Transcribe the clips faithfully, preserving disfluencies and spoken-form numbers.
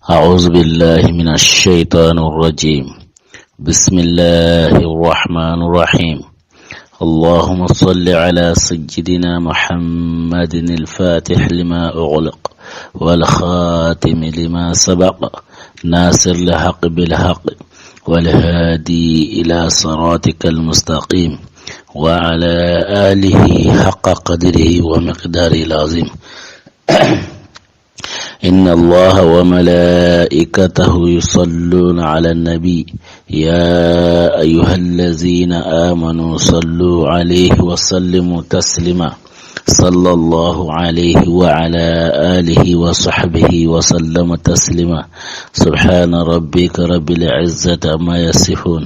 أعوذ بالله من الشيطان الرجيم. بسم الله الرحمن الرحيم. اللهم صل على سيدنا محمد الفاتح لما أغلق والخاتم لما سبق ناصر الحق بالحق والهادي إلى صراطك المستقيم وعلى آله حق قدره ومقداره العظيم. إن الله وملائكته يصلون على النبي، يا أيها الذين آمنوا صلوا عليه وسلموا تسليما. صلى الله عليه وعلى آله وصحبه وسلم تسليما. سبحان ربك رب العزة عما يصفون،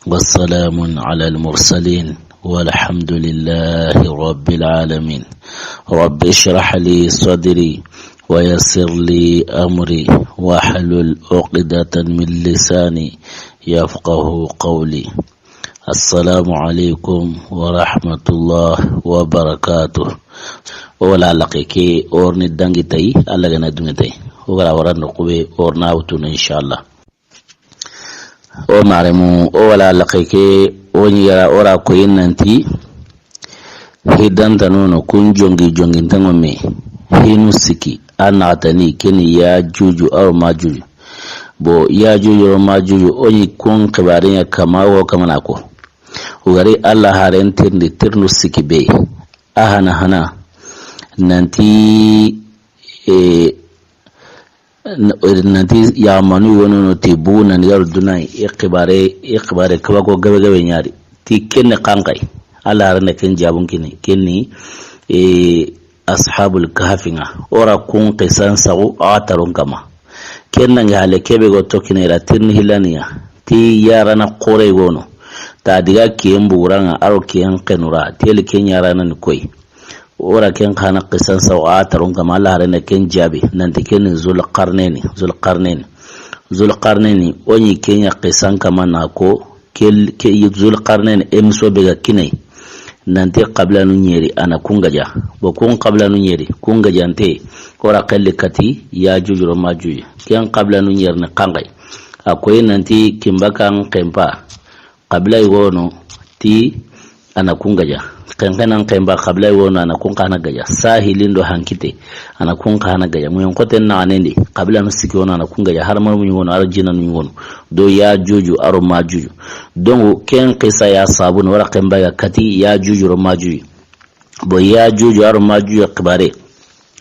وسلام على المرسلين، والحمد لله رب العالمين. رب اشرح لي صدري ويسر لي أمري واحلل عقدة من لساني يفقه قولي. السلام عليكم ورحمة الله وبركاته. O wala laqe ke orni dangi tay, Alla gana dungi tay. O gara wara no kube orna wutuna, inshallah. O maremu, o wala laqe ke, o ɲi gara, o ra koyi nanti, hidanta nono, kun jongi, jongi ntango me, hinu siki, a naxatani, keni Yajuju, aro Majuju. Bo, Yajuju, aro Majuju, o ɲi kun xibariya kama, o kamana ko. O gari Alla haren tirndi, tirnu siki be. A hana hana, nanti, e, N-, nanti yamanu wono no ti bugu nan garo duna i xibare, i xibare kaba ko gabe gabe ɲari. Ti kenne kankai. Alla harana ken jabun kini. Kenni, e, Ashabul Kahfi nga. O ra kun qisan sagu a taron kama. Kenna ngi hale kebe go tokine ra tirni hilaniya. Ti yarana kore wono. Ta diga kiyen buguranga aro kiyen kenura. Teli ken yarana ni koy. O ra ken xana qisan saw a taron kama, Alla harana ken jabi, nanti ken Zulqarnaini, Zulqarnaini. Zulqarnaini, o ɲi ken ya qisan kama na ko, kel-, ke-, Zulqarnaini, emiso be ga kinai. Nanti qabila nu ɲeri, a na kun gaja. Bo kun qabila nu ɲeri, kun gajante, o ra xelli kati, Yajuju ro Majuju. Ken qabila nu ɲeri ni kangai. A koyi nanti kimba kan kempa. Xabila yogo no ti a na kun gaja. Xenxenan xenba xabila yogo no a na kun xana gaja. Sahilin do hankite a na kun xana gaja. Muyen xoten na anendi xabila no siki wono a na kun gaja. Har mar mu yogo no aro jina nu yogo no. Do Yajuju aro Majuju. Donc ken qisa ya sabu no wara xenba ga kati Yajuju ro Majuju. Bo Yajuju aro Majuju xibare.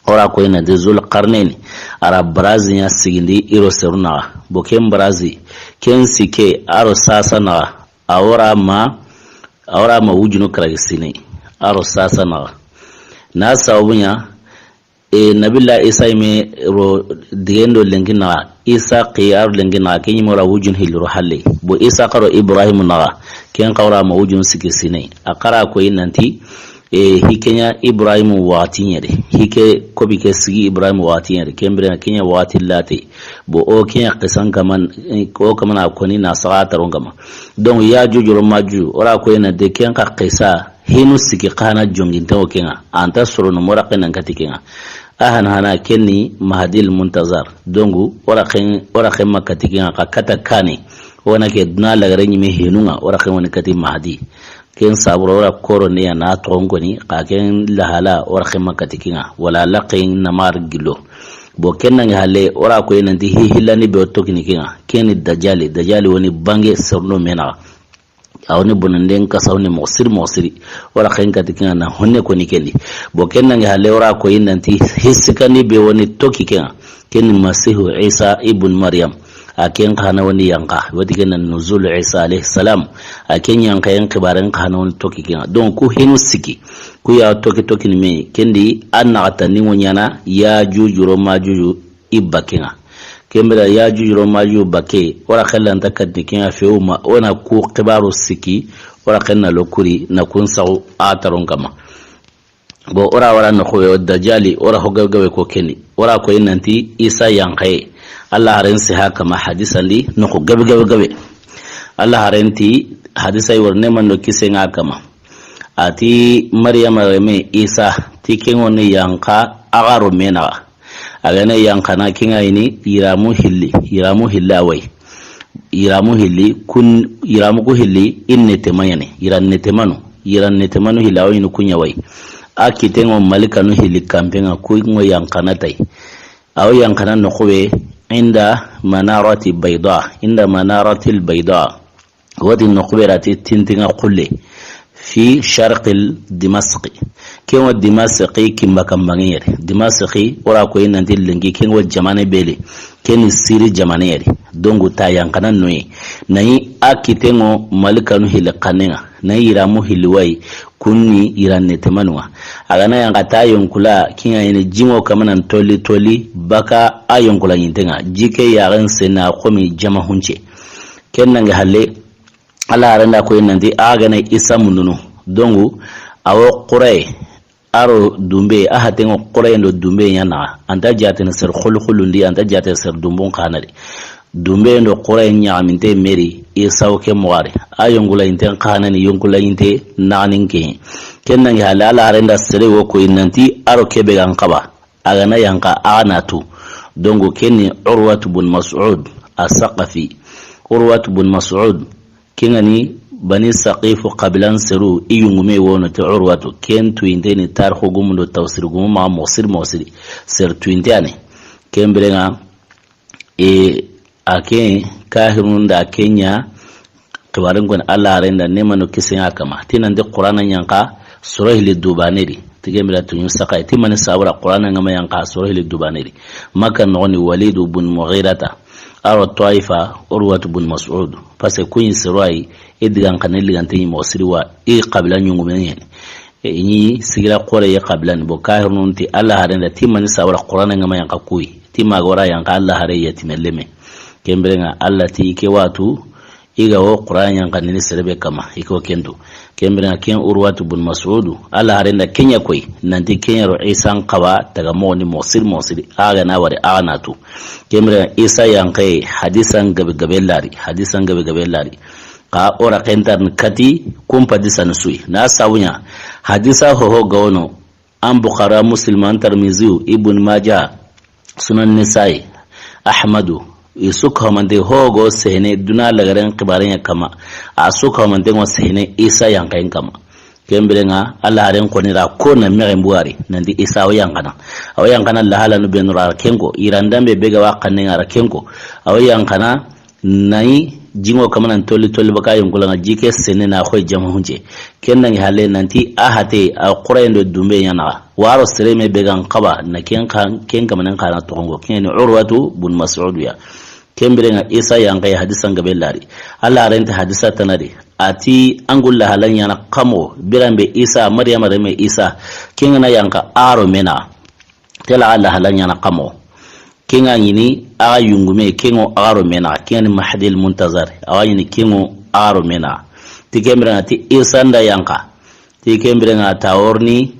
O ra koyi nanti Zulqarnaini. A ra barazi ɲa sigindi iro seru naxa. Bo ken barazi. Ken sike aro sasa naxa. A wara ma, a wara ma wujunu karagi sine. Aro sasa naxa. Na sababu ɲa, e, Nabila Isa ime ro digendo lenki naxa. Isa qi aro lenki naxa. Ken ɲi mora wujun hiliro halle. Bo Isa karo Ibrahim naxa. Ken kawra ma wujun siki sine. A kara koyi nanti, e, hi ke ɲa Ibrahim waxati ɲeri. Hi ke kobi ke sigi Ibrahim waxati ɲeri. Ken bire ke ɲa waxati late. Bo o ke ɲa qisan kaman, o kamana koni na saga taron kama. Donc Yajuju ro Majuju, o ra koyi nanti ken xa qisa, hinu siki xana jonginte o ken ŋa. Anta sorono mora ken nan kati ken ŋa. A hana hana kenni Mahdi al Muntazar. Donc o ra ken, o ra ken ma kati ken ŋa, xa kata kane. O na ke duna lagare ɲime hinu ŋa, o ra ken woni kati Mahdi. Ken saburo o ra koro ne ya na toxon koni, xa ken lahala o ra ken ma kati ken ŋa. Wala laqen namar gillo. Bo ken nangi halle, o ra koyi nanti hi hillani be o tokini ken ŋa. Kenni Dajali, Dajali woni bange serno me naxa. A woni bonanden kasa woni moxo siri moxo siri. O ra ken kati ken ŋa na honne koni kendi. Bo ken nangi halle o ra koyi nanti hi sikandi be woni toki ken ŋa. Kenni Masihu Isa ibn Maryam. A ken xana woni yanqa. Wati ken na Nuzul Isa alayhi salam. A ken yanqa yen xibaren xana woni toki ken ŋa. Donc ku hinu siki. Ku ya toki toki ni me. Kendi an naxata ni ŋo ɲana Yajuju ro Majuju i bakke ŋa. Ken bire Yajuju ro Majuju bakke, o ra xellanta kati ken ŋa fewu ma, o na ku xibaru siki, o ra xenna lo kuri, na kun saxu a taron kama. Bo o ra wara noxo be, o Dajali, o ra ho gabe gabe ko keni. O ra koyi nanti Isa yanqaye. Alla haren siha kama hadisandi noxo gabe gabe gabe. Alla haren ti hadisa yi wor ne mando kise ŋa kama. A ti Maryama reme Isa, ti ken ŋoni yanqa a ga ro me naxa. A ga na yanqana, ken ŋa yi ni yiramu hilli, yiramu hilli a wa yi. Yiramu hilli, kun, yiramu ku hilli, i netemanu ya ni, yiran netemanu, yiran netemanu hilli a wa yi ni, kun ya wa yi. A kitten ŋo malikanu hilli kanpen ŋa, kun ŋo yanqana ta yi. A wa yanqana noqu be, inda manarati bayda, inda manaratil bayda. Wati noqu be ra ti tintin ŋa xulle. Fi sharqil Dimasqi. Ken ŋo Dimasqi kinba kanbanŋe ya ni. Dimasqi, o ra ko yi nanti lenki, ken ŋo jamaane be le. Ken ni Siri jamaane ya ni. Donc ta yanqana no yi. Na yi a kitten ŋo malikanu hilli xannen ŋa. Na yi yiramu hilli wa yi. Kun ni yiran netemanu ŋa. A ga na yanqa ta yonkula, ken ŋa yi ni ji ŋo kamanan tolli tolli, baka a yonkula yinten ŋa. Ji ke yaxen sena xomi jama hunce. Ken nange halle, Alla haaren da ko yi nanti, a ga na Isa mundunu. Donc, a wo xuraye, a ro dunbe, a haten ŋo xurayen do dunbe ya naxa. A nta jaatene sere xulu xulun di, a nta jaatene sere dunbun xana di. Dunbe do xurayen ɲaxaminte me ri, Isa wo ke moxo ri. A yonkula yinten xana ni, yonkula yinte naxanin ke. Ken nange halle, Alla haaren da sere wo ko yi nanti, a ro ke be ga n xaba. A ga na yanqa, a ga na tu. Donc, ken ni Urwatu bun Mas'ud, as-Saqafi. Urwatu bun Mas'ud, ken ŋa ni Bani Saqifu qabilan seru, i yungume wo no ti Urwatu. Ken tuyinte ni tarixu gumu do tafsir gumu ma, moxo siri, moxo siri. Sere tuyinte ya ni. Ken biren ŋa, e, a ke, kahirun da ken ɲa, xibaaren ko ni Alla haaren da, neema do kisiye ŋa a kanma. Ti nanti Qur'ana yanqa soro hilli du baane di. Ti ken biren tuɲu saxa yi. Ti mani sabu ra Qur'ana ŋa ma yanqa soro hilli du baane di. Makka noxon ni Walidu bun Mughirata. A ro Taifa Urwatu bun Mas'ud. Parce que kun ɲi soro yi, i digan xanne ligante ɲi moxo siri wa, i qabila ɲungumen ya ni. E, i ɲi sigira xoore yi qabila ni. Bo kahirun ti Alla haaren da, ti mani sabu ra Qur'ana ŋa ma yanqa ku yi. Ti ma ga wara yanqa Alla haare yatimen leme. Ken biren ŋa Alla ti ke watu, i ga wo Qur'ana yanqandini sere be kanma, i ko ken tu. Ken biren ŋa ken Urwatu bun Mas'udu, Alla haaren da ken ɲa ko yi, nanti ken ɲa ro Isa n xaba taga moxo ni moxo siri moxo siri, a ga na wari, a ga na tu. Ken biren ŋa Isa yanqe, hadisan gabe gabe la ri, hadisan gabe gabe la ri. Xa o ra xentar ni kati, kumpa disan su yi. Na sabu ɲa, hadisa hoho ga wono, an Bukhara, Muslim, an Tirmiziyu, Ibn Maja, Sunan Nisa'i, Ahmadu, i su ka hamante hogo sehene duna lagaren xibaaren ya kanma. A su ka hamante ŋo sehene Isa yanqen kanma. Ken biren ŋa, Alla haaren ko ni ra ko na mexen buwari, nanti Isa a wo yanqana. A wo yanqana lahalanu be nu ra ken ko, yiran danbe be ga wa xannen ŋa ra ken ko. A wo yanqana, Na yi, ji ŋo kamanan tolli tolli baka yonkula ŋa, ji ke sene na xoy jama hunce. Ken nange halle nanti a hate, a xurayen do dunbe ya naxa. Waro sere me be ga n xaba, na ken xa, ken kamanen xa na toxo ŋo. Ken ni Urwatu bun Mas'ud ya. Ken biren ŋa Isa yanqe hadisan gabe la ri. Alla haaren ti hadisa tana di. A ti an gulla halan ya na kamo, biran be Isa, Maryama renme Isa. Ken ga na yanqa a ro me naxa. Tela Alla halan ya na kamo. Ken ŋa ɲi ni a ga yungume, ken ŋo a ga ro me naxa, ken ŋa ni Mahdi al-Muntazar, a ga ɲi ni ken ŋo a ga ro me naxa. Ti ken biren ŋa ti Isa n da yanqa. Ti ken biren ŋa ta wori ni,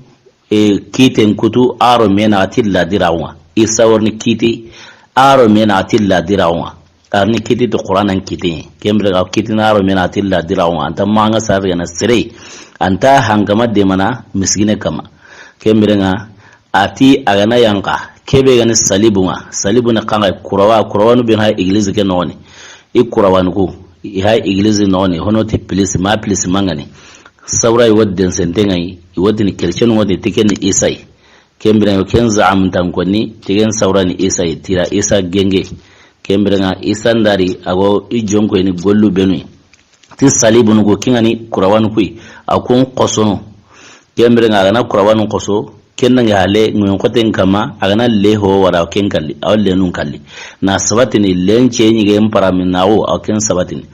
e, kiten kutu a ga ro me naxa ti ladiraxun ŋa. Isa wori ni kiti a ga ro me naxa ti ladiraxun ŋa. A ri ni kiti ti Qur'anan kiti. Ken biren ŋa kiti na a ro me naxa ti ladiraxun ŋa. A nta maxa ŋa sare ga na sere. A nta hankama demana miskine kanma. Ken biren ŋa A ti a ga na yanqa, ke be ga ni salibu ŋa, salibu ni xa ŋa kurawa, kurawanu be ha église ke noxon ni. I kurawanu ku, i ha église noxon ni, hono ti pilisi, ma pilisi mangani. Sawra i wodi den sente ŋa yi, i wodi ni chrétien ŋa ti ken ni Isa yi. Ken biren ŋa ken zaam tan konni, ti ken sawra ni Isa yi, tira Isa genge. Ken biren ŋa Isa n da ri, a go i jonko ni gollu benu yi. Ti salibu nugu ken ŋa ni kurawanu ku yi, a kun xosono. Ken biren ŋa a ga na kurawanu xoso, ken nange halle, ŋoyen xoten kanma, a ga na le ho wara ken kalli, a wa lenun kalli. Na sabatini, len ce ɲige n para min na wo, a wa ken sabatini.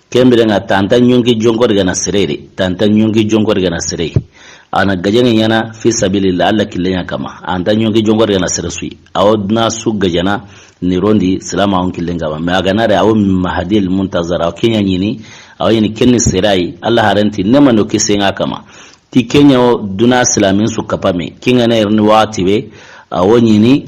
Ken biren ŋa tanta ɲonki jonko di ga na sere de, tanta ɲonki jonko di ga na sere. A na gajaŋe ɲaana fi sabilillah, Alla killen ya kanma. A nta ɲonki jonko di ga na sere su yi. A wo na su gajana, ni rondi silamaxun killen kanma. Mais a ga na ri a wo Mahdi al Muntazar, a wo ken ya ɲi ni, a wo ɲi ni ken ni sere yi, Alla haaren ti neema do kisiye ŋa a kanma. Ti ken ya wo duna silamin su kapa me. Ken ga na ri ni waxati be, a wo ɲi ni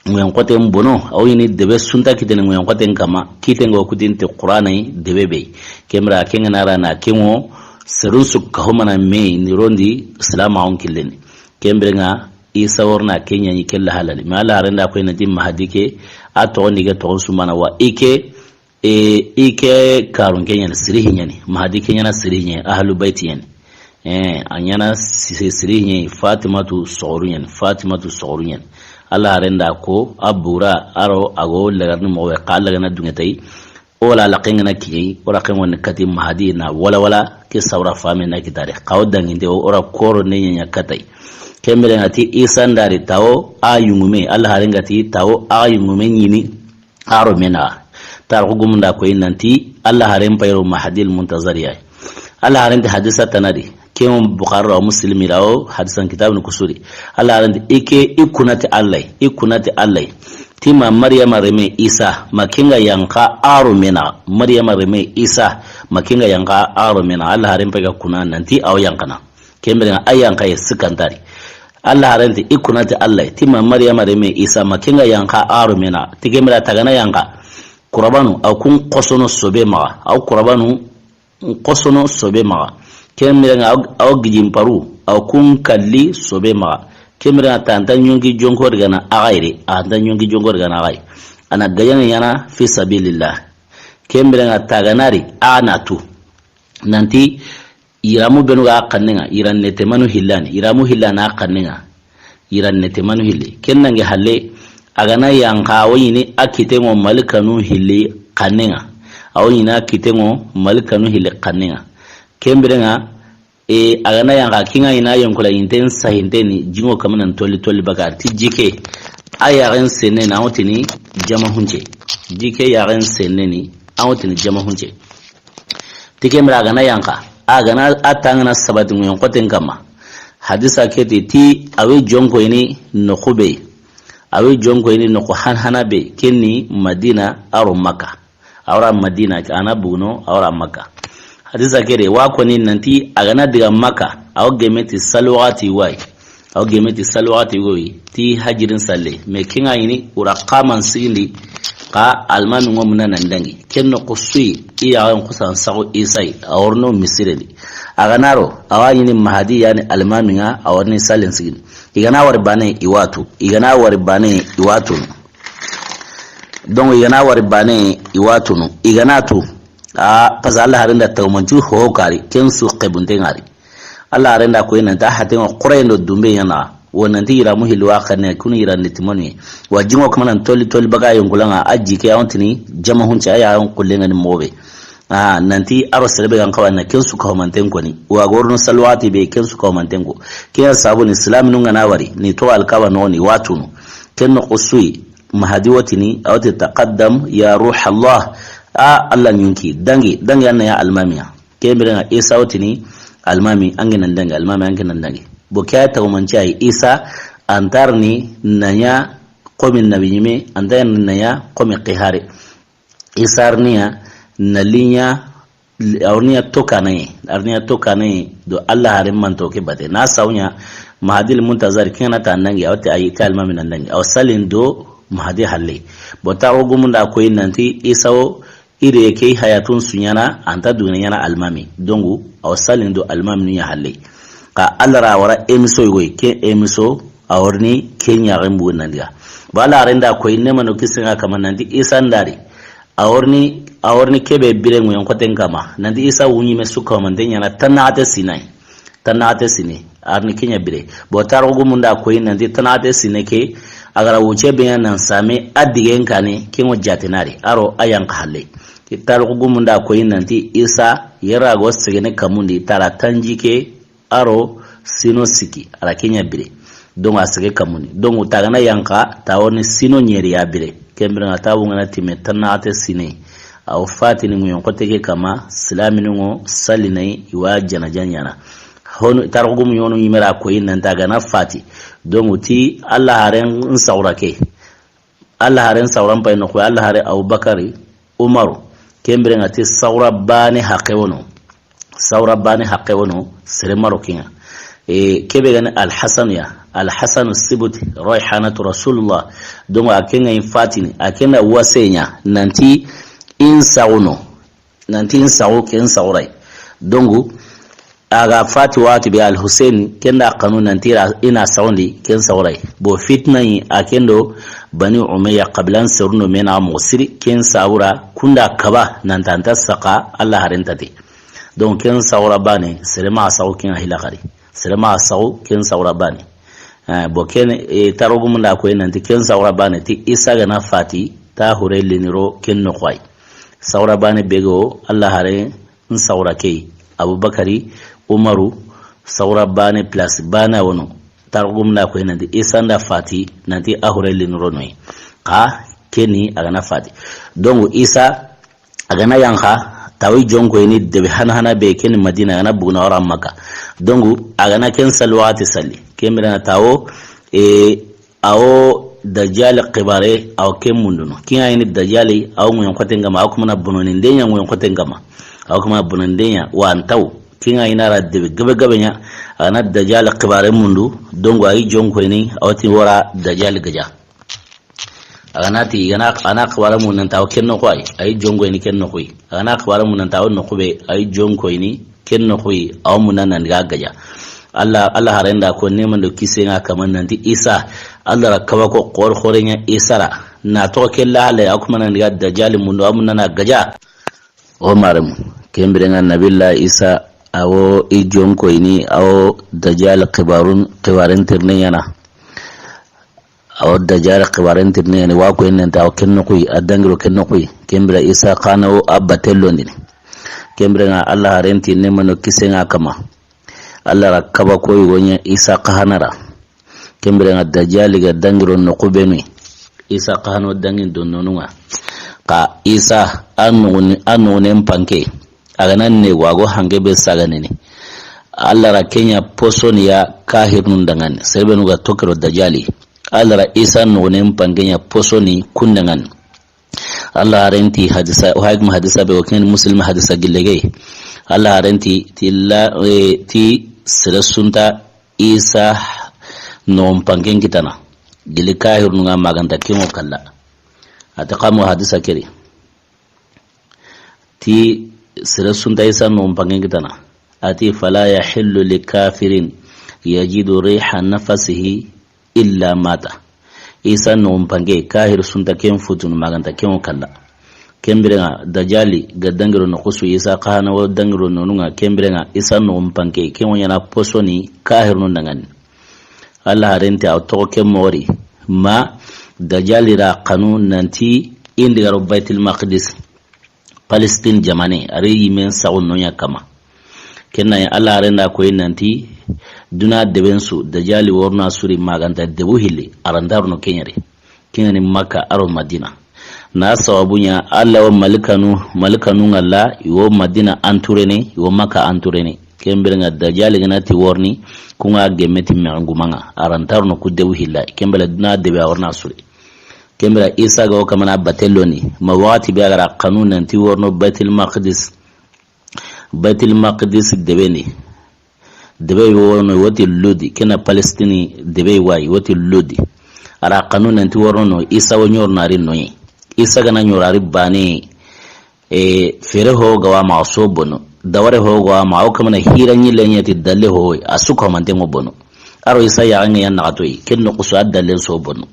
ŋoyen xoten bono, a wo ɲi ni debe su nta kitene ŋoyen xoten kanma. Kiten ŋa wo kutin ti Qur'ana yi debe be. Ken biren ŋa ken ga na ri a na ken ŋo serun su ka ho mana me ni rondi silamaxun killen ni. Ken biren ŋa Isa wori na ke ɲa ɲi ke la halali. Mais Alla haren da ko nanti Mahdi ke, a toxon di ke toxon su mana wa i ke, e, i ke karun ke ɲa ni, sirihi ɲa ni. Mahdi ke ɲa na sirihi ɲa ni, Ahlu Bayti ɲa ni. Eh, a ɲa na si-, sirihi ɲa ni, Fatimatu soxoru ɲa ni, Fatimatu soxoru ɲa ni. Alla haren da ko, a bura, a ro, a go lagarni moxo be, xa Alla ga na dunŋe tayi. O wala la kenga na kiɲe, o ra kengo ni kati Mahdi na wala wala ke sawra fame na kitare. Xa o danginte o ra koro ne ɲa ɲa katay. Ken bire nga ti Isa ndari tawo a yungume, Alla haren ga ti tawo a yungume ɲini a ro me na. Tarixu gumun da koyi nanti Alla haren payiro Mahdi al Muntazar ya. Alla haren ti hadisa tana di. Ken Bukhari ra, Muslim ra, o hadisan kitabun kusuri. Alla haren ti i ke i kuna ti Alla, i kuna ti Alla. Ti ma Maryama reme Isa, ma kenga yanqa a ro me na. Maryama reme Isa, ma kenga yanqa a ro me na. Alla haren pega kuna nanti aw yanqana. Ken bire a yanqa ye sikantari. Alla haren ti i kuna ti Alla, ti ma Maryama reme Isa, ma kenga yanqa a ro me na. Ti ken bire tagana yanqa. Kurabanu, aw kun xosono sobe maxa. Aw kurabanu xosono sobe maxa. Ken bire nga aw, aw gijin paru, aw kun kalli sobe maxa. Ken bire nga ta anta ɲonki jonko daga na axayre, anta ɲonki jonko daga na axay. Ana gajana ɲana fi sabilillah. Ken bire nga taganari a na tu. Nanti yiramu benu ga xannenga, yiran nete manu hillani, yiramu hillana xannenga. Yiran nete manu hilli. Ken nange halle, a gana yanqa, a wo ɲini a kitengo malikanu hilli xannenga. A wo ɲini a kitengo malikanu hilli xannenga. Ken bire nga, e, a gana yanqa, kinga ina yonkula yinten sahinteni, jingo kamanan tolli tolli bakar. Ti jike, a yaxen senne na, a wo tini jama hunce. Jike yaxen senne ni, a wo tini jama hunce. Ti ken bire a gana yanqa, a gana a tangana sabati ŋuyen xoten kamma. Hadisa ke ti, ti a we jonko ini noxu be. A we jonko ini noxu han hana be, ken ni Madina a ro Makka. A wara Madina, a na buguno, a wara Makka. Hadisa ke de, wa koni nanti a gana diga Makka, a wo geme ti salwati way. Aw geme ti salwati go yi, ti hajirin salle. Mais kinga yini, ura kaman sigindi, ka almami ngo muna nan dangi. Ken noxu suyi, i ya en kusan sago Isa yi, a worno misire ni. A gana ro, a wa yini Mahdi yani almami nga, a worni sallen sigindi. I gana wari bane i watu, i gana wari bane i watu. Donc, i gana wari bane i watunu, i gana tu. A, parce que Alla haren da tawmancu ho kari, ken su xebunte ngari. Alla haren da koyi nanti a haten ŋo xurayendo dumbe ɲana. Wo nanti yiramu hilli wa xanne kunu yiran ni timoni. Wa jingo kamanan tolli tolli baga yonkulanga a jike a wo tini jama hunce a ya yonkullenga ni mobe. A, nanti a ro serebe gan kawana ken su kahumanten koni. Wa gorno salwati be ken su kahumanten ko. Ken ya sabu ni islaminu ngana wari, ni to Alkaba no ni watunu. Ken noxu suyi, Mahdi wo tini, a wo ti taqaddam ya ruh Allah. A, Alla ɲunki, dangi, dangi anna ya almamiya. Ken bire nga Isa wo tini, almami, ange nan dangi, almami, ange nan dangi. Bo ke a tagumanci ayi, Isa, antar ni nanya, komi nabi ɲime, antar ni nanya, komi qihare. Isa arniya, na linya, arniya tokanaye, arniya tokanaye, do Alla haren manto ke bate. Na sawnya, Mahdi al Muntazar, kena ta nangi, a wo ti ayi, ti almami nan dangi. A wo salin do Mahdi halle. Bo ta wo gumunda koyi nanti, Isa wo, Ire ke hayatun su ɲana, anta dugina ɲana almami. Dongu, a wo salin do almami nu ɲa halle. Ka Alla ra wara emiso yogoy, ke emiso, a worni ke ɲaxen bugu nandiga. Ba Alla haren da koyi nemano kisenga kama nanti Isa ndari. A worni, a worni kebe bire ŋuyen xoten kama. Nanti Isa wuɲime su kamante ɲana tannaxate sinay. Tannaxate sine, arni ke ɲa bire. Bo tarixu gumunda koyi nanti tannaxate sine ke, a gara wuce be ɲa nan same, a digen kane, ke ŋo jatenari, a ro a yanqa halle. Tarixu gumunda koyi nanti Isa, yera go segene kamundi, tara tanji ke, a ro sino siki, a ra ke ɲa bire. Donc a sege kamundi. Donc tagana yanqa, ta worni sino ɲeri ya bire. Ken bire nga ta wungana time tannaxate sine. A wo fatini ŋuyen xote ke kama, silaminu ŋo salinayi, i wa jana janjana. Honu, tarixu gumu ɲonu ɲimera koyi nanta gana fati. Donc ti Alla haren sawra ke. Alla haren sawran pay noxu, Alla hare Abubakari, Umaru. Ken bire nga ti sawra bane haqe wono. Sawra bane haqe wono, sere maro kinga. E, kebe gani Al Hasan ya. Al Hasan Sibuti, Rayhanatu Rasulullah. Donc a kenga in fatini, a kenga wasenya, nanti in saguno. Nanti in sagu, ken sagurai. Donc, A ga fati waxati be, Alhuseini ken da xanu nanti i na saxundi ken saxura yi. Bo fitina yi a ken do Bani Umayya xabilan serundo me na moxo siri, ken saxura kunda kaba nanta anta saxa Alla haren ta te. Donc ken saxura bane, sere maxa saxu ken ŋa hila xari. Sere maxa saxu ken saxura bane. Eh, bo ken, eh, tarogumun da koy nanti ken saxura bane ti Isa ga na fati ta hure liniro ken noxu yi. Saxura bane be go Alla haren saxura ke yi. Abubakari, Umaru, saxura bane place bane wono. Tarogumun da koy nanti Isa nda fati nanti a hure liniro no yi. Xa keni a ga na fati. Donc Isa a ga na yanxa, tawo i jonko yi ni debe hana hana be ken ni Madina, a ga na buguna wara Maka. Donc a ga na ken sali waxati sali. Ken bire na tawo, e, awo Dajjal xibare, awo ken mundunu. Ken ŋa yi ni Dajjal, awo ŋoyen xoten kama, awo kuma na bononin de ɲa ŋoyen xoten kama. Awo kuma na bononin de ɲa, wa antaw. Ken ŋa yi na ra debe gabe gabe ɲa, a ga na Dajjal xibare mundu, donc a yi jonko yi ni, awo ti wara Dajjal gaja. A ga na ti, i ga na, a na xibare mundu nanti awo ken noxu yi, a yi jonko yi ni ken noxu yi. A ga na xibare mundu nanti awo noxu be, a yi jonko yi ni ken noxu yi, awo mundu nan ga gaja. Alla, Alla haren da ko neeman do kisen ŋa kama nanti Isa, Alla ra kaba ko xor xore ɲa Isa ra. Na toxo ke la hale, awo kuma nan ga Dajjal mundu, awo mundu na gaja. O maremu, ken bire ŋa Nabiyullahi Isa, awo i jonko yi ni, awo Dajjal xibarun, xibaren tirinde ɲaana. Awo Dajjal xibaren tirinde ɲaana, wa ko yi nanti awo ken noxu yi, a dangiro ken noxu yi. Ken bire Isa xa na wo a bate londini. Ken bire ŋa Alla haren ti neeman do kisen ŋa kama. Alla ra kaba ko yogo ɲa Isa xa hana ra. Ken bire ŋa Dajjal ga dangiro noxu benu yi. Isa xa hana wo dangini do nonu ŋa. Xa Isa a noxuni, a noxunen panke. A ga na negu a go hanke be saganini. Alla ra ken ɲa posoni ya kahirnun danŋani. Sere benu ga toxo ke do Dajjal yi. Alla ra Isa noxunen panke ɲa posoni kun danŋani. Alla haren ti hadisa, o hakim hadisa be, o ken Muslim hadisa gillege. Alla haren ti, ti la, e, ti sere su nta Isa noxon panken kitana. Gili kahirnun ŋa ma ga nta ken ŋo kalla. A ti xa mo hadisa ke ri. Ti sere su nta Isa noxon panken kitana. A ti, "Fala yahillu li kafirin yajidu riha nafasihi illa mata." Isa noxon panke, kahir su nta ken futunu, ma ga nta ken ŋo kalla. Ken bire ŋa Dajjal ga dangiro noxu su, Isa xa hana wo dangiro nonu ŋa, ken bire ŋa Isa noxon panke, ken ŋo ɲaana posoni kahirnun danŋani. Alla haren ti awo toxo ke moxo ri, ma Dajjal ra xanu nanti i ndi ga ro Baitul Maqdis. Palestine jamane, a ri yimen saxu no ɲa kama. Ken na yi Alla haren da koyi nanti duna deben su, Dajjal worna suri ma ga nta debu hilli, a ra nta ro no ken ɲa ri. Ken ŋa ni Makka a ro Madina. Na sababu ɲa Alla wo malikanu, malikanu ŋa la, i wo Madina anturene, i wo Makka anturene. Ken bire ŋa Dajjal ga na ti worni, ku ŋa gemme ti mexen guman ŋa, a ra nta ro no ku debu hilla, ken bire duna debe a worna suri. Ken bire Isa ga wo kamana bate loni, ma waxati be a ga ra xanu nanti worno Baitul Maqdis. Baitul Maqdis debe ni. Debe wo no wo ti Ludi, ken na Palestine debe wa yi, wo ti Ludi. A ra xanu nanti worno no, Isa wo ɲornari no yi. Isa ga na ɲorari bane, E, fere ho ga wa ma so bono. Daware ho ga wa ma, o kamana hira ɲi le ɲa ti dalle ho, a su ko mante ŋo bono. A ro Isa ya ŋa ya naxato yi, ken noxu su a dalle so bono.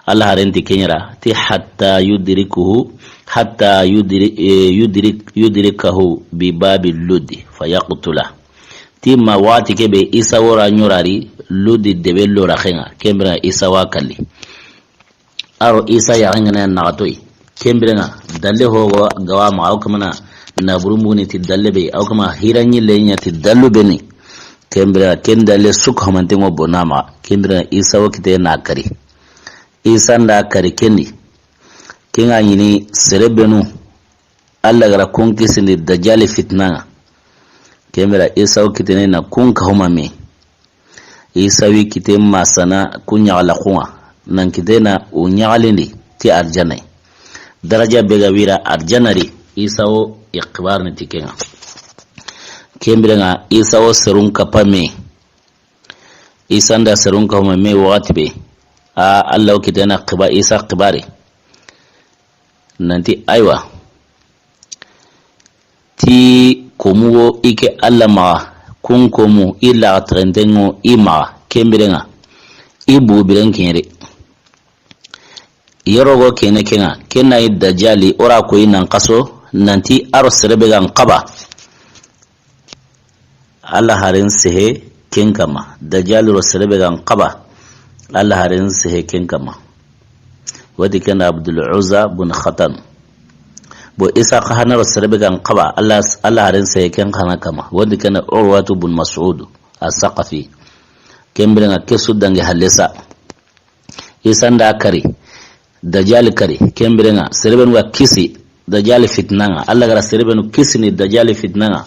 Alla haren ti ken ɲa ra, ti hatta yudrikuhu, hatta yudri-, e, yudrik-, yudrikahu bi babi Ludi, fa yaqtula. Ti ma waxati ke be Isa wo ra ɲorari, Ludi debe lo ra xen ŋa, ken bire Isa wa kalli. A ro Isa ya ŋa na naxato yi. Ken bire ŋa, dalle ho ga wa ma, o kamana na buru muguni ti dalle be, o kama hira ɲi le ɲa ti dallu be ni. Ken bire ŋa, ken dalle su ko mante ŋo bono ma. Ken bire ŋa, Isa wo kite na kari. Isa nda kari ken di. Ken ŋa ɲi ni sere benu. Alla ga ra kun kisindi Dajjal fitina ŋa. Ken bire Isa wo kitene na kun ka huma me. Isa wi kite masana ku ɲaxala xunŋa, nan kite na u ɲaxalindi ti arjana yi. Daraja be ga wira arjana ri, Isa wo i xibarini ti ken ŋa. Ken bire ŋa, Isa wo serun kapa me. Isa nda serun kapa me waxati be. A, Alla wo kite na xiba-, Isa xibari. Nanti, aywa. Ti komu wo i ke Alla maxa, Kun komu, i laxatexentenŋo i maxa, ken biren ŋa, i bugu biren kiɲeri. Yorogo kene ken ŋa, ken na i Dajali, o ra koyi nan xaso, nanti a ro sere be ga n xaba. Alla haren sehe ken kama. Dajali ro sere be ga n xaba. Alla haren sehe ken kama. Wadi ken da Abdul Uzza bun Khatan. Bo Isa xa hana ro sere be ga n xaba. Alla, Alla haren sehe ken xana kama. Wadi ken da Urwatu bun Mas'ud as-Saqafi. Ken biren ŋa ke su dangi halle sa. Isa nda kari, Dajali kari, ken biren ŋa, sere benu ga kisi Dajali fitinan ŋa, Alla ga ra sere benu kisi ni Dajali fitinan ŋa,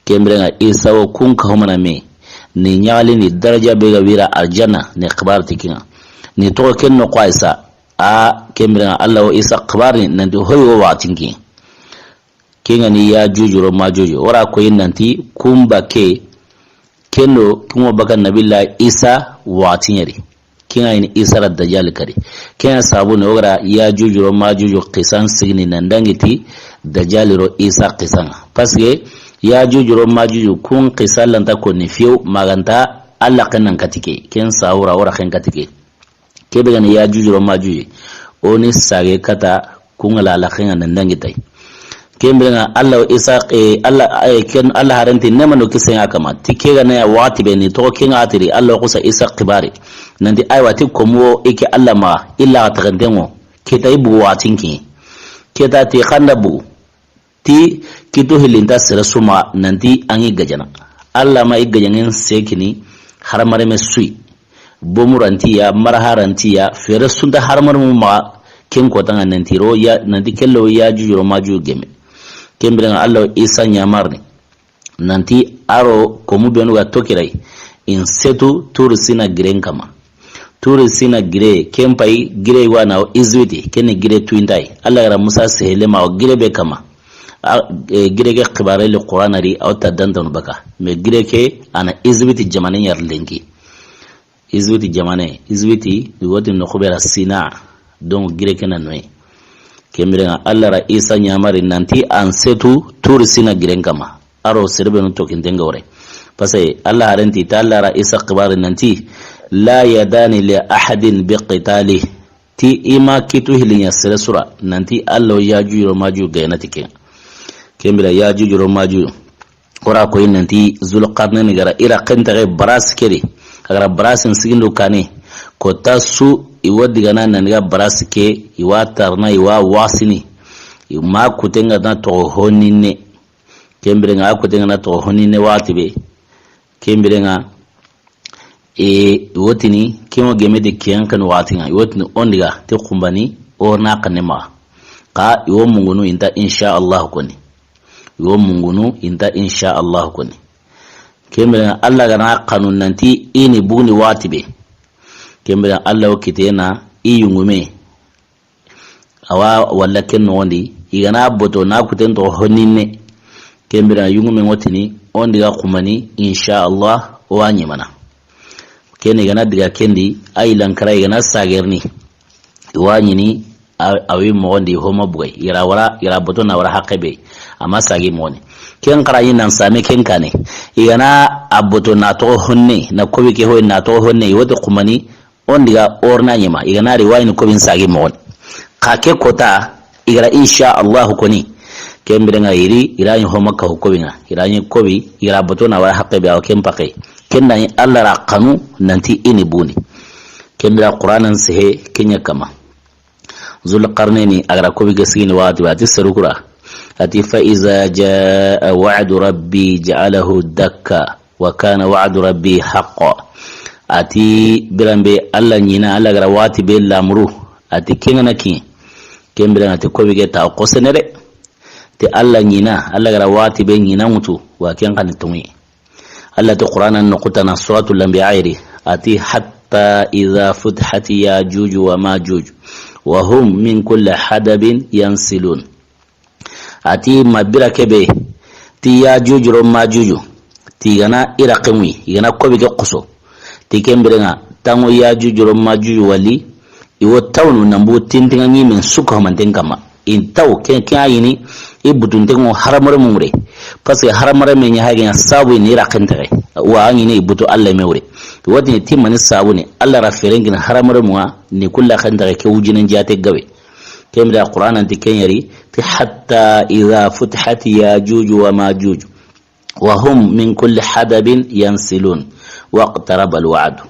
ken biren ŋa, Isa wo kun ka homana me, ni ɲaxali ni daraja be ga wira arjanna, ni xibar ti ken ŋa. Ni toxo ken noxo Isa, a, ken biren ŋa, Alla wo Isa xibar ni, nanti hoy wo waxatin ki. Ken ŋa ni Yajuju ro Majuju. O ra koyi nanti kun ba ke, ken do kun wo baka Nabilla Isa waxati ɲeri. Ken ŋa ni Isa ra Dajali kari. Ken ŋa sabu ni o ga ra Yajuju ro Majuju xisan sigini nan dangi ti Dajali ro Isa xisan ŋa. Parce que Yajuju ro Majuju kun xisa lanta konni fiyew, ma ga nta Alla xen nan katike. Ken sawura o ra xen katike. Ke be ga ni Yajuju ro Majuju, o ni sage kata kun ŋa la, Alla xen ŋa nan dangi tay. Ken biren ŋa Alla Isa, eh, Alla, eh, ken Alla haren ti nema no kisen ŋa kama. Ti ke ga na ya waxati be ni toxo ken ŋa tiri, Alla wo xusa Isa xibari. Nanti aywa ti komu wo i ke Alla ma, i laxatexentenŋo. Ke ta i bugu waxatin ki. Ke ta ti xanda bugu. Ti kitu hilinta sere su ma nanti an ŋi gajana. Alla ma i gajanŋen sekini haramareme su yi. Bomu ra nti ya, maraha ra nti ya, fere su nta haramaremu maxa ken kotan ŋa nanti ro ya, nanti kello Yajuju ro Majuju geme. Ken biren ŋa Alla Isa ɲamarni. Nanti a ro komu benu ga tokiray. In setu Turi Sina giren kama. Turi Sina gire, ken pay gire wa na o Iziwiti, ken ni gire tuwintayi. Alla ga ra Musa sehele ma o gire be kama. A, e, gire ke xibare li Qur'ana ri, a o ta dantanu baka. Mais gire ke a na Iziwiti jamane ɲari lenki. Iziwiti jamane, Iziwiti, i woti noxu be ra Sina. Donc gire ke na noye. Ken biren ŋa Alla ra Isa ɲamari nanti an setu Turi Sina giren kama. A ro sere benu tokinten ga wure. Parce que Alla haren ti, ta Alla ra Isa xibari nanti, "La yadani li ahadin bi qitali." Ti i ma kitu hilinya sere su ra, nanti Alla wo Yajuju ro Majuju gayana ti ken. Ken biren Yajuju ro Majuju. O ra koyi nanti Zulqarnaini ga ra i ra xentaxe barasi ke di. A ga ra barasi n sigindu kane. Ko ta su i wo digana nan ga barasi ke, i wa tarana, i wa wasini. I ma kutenga na toxo honinne. Ken biren ŋa, a koten ŋa na toxo honinne waxati be. Ken biren ŋa, e, i wotini, ken wo geme de ken kan waxati ŋa. I wotini o n diga, te xumbani, o na xanne maxa. Xa, i wo mungunu, i nta insha Allah koni. I wo mungunu, i nta insha Allah koni. Ken biren ŋa, Alla ga na xanu nanti, i ni buguni waxati be. Ken biren ŋa, Alla wo kitena, i yungume. Awa, walla ken noxondi, i ga na boto, na kuten toxo honinne. Ken biren ŋa yungume ŋotini, o n diga xumani, insha Allah, o wa ɲimana. Ken i ga na diga ken di, a yi lankara i ga na sagerini. I wa ɲini, a, a wi moxondi, homa bugay. I ra wara, i ra boto na wara haqe be. Ama sagi moxoni. Ken xara yi nan same ken kane. I ga na a boto na toxo honne, na kobi ke hoy na toxo honne, i wote xumani, o n diga orna ɲima, i ga na ri wayini kobin sagi moxon. Xa ke kota, i ga ra insha Allah koni. Ken biren ŋa i ri, i ra ɲi homa ka ho kobin ŋa. I ra ɲi kobi, i ra boto na wara haqe be awa ken paqe. Ken da ɲi Alla ra xanu nanti i ni buni. Ken biren Qur'anan sehe ken ɲa kama. Zulqarnaini a ga ra kobi ke sigini waxati, waxati seru kura. A ti, "Fa iza jaa wa'du rabbi ja'alahu dakka." Wa kana wa'du rabbi haqqan. A ti biranbe Alla ɲina, Alla ga ra waxati be lamuru. A ti ken ga na ki. Ken biren ŋa a ti kobi ke ta xosene de. Ti Alla ɲina, Alla ga ra waxati be ɲina ŋutu. Wa ken xa ni tonŋi. Alla ti Qur'anan noxu tana Suratul Anbiya iri. A ti hatta iza futihat Yajuju wa Majuju. Wa hum min kulli hadabin yansilun. A ti ma bira kebe, ti Yajuju ro Majuju, ti i ga na i ra xenwi, i ga na kobi ke xoso. Ti ken biren ŋa, tanŋo Yajuju ro Majuju wali, i wo tawnu nan bu tintinŋa ɲimen suka manten kama. In taw, ken, ken a yini, i butunten ŋo haramore mungure. Parce que hadamarenme ɲa hage ɲa sabu ni i raqen texe. Wa a ɲi ni i butu Alla me wure. Wati ni ti mani sabu ni Alla ra feren kini hadamarenmu ŋa ni kulla xen texe ke wujinen jaate gabe. Ken bire Qur'an an ti ken yeri ti hatta idha futihat Yajuj wa Majuj wa hum min kulli hadabin yansilun waqtaraba alwa'd.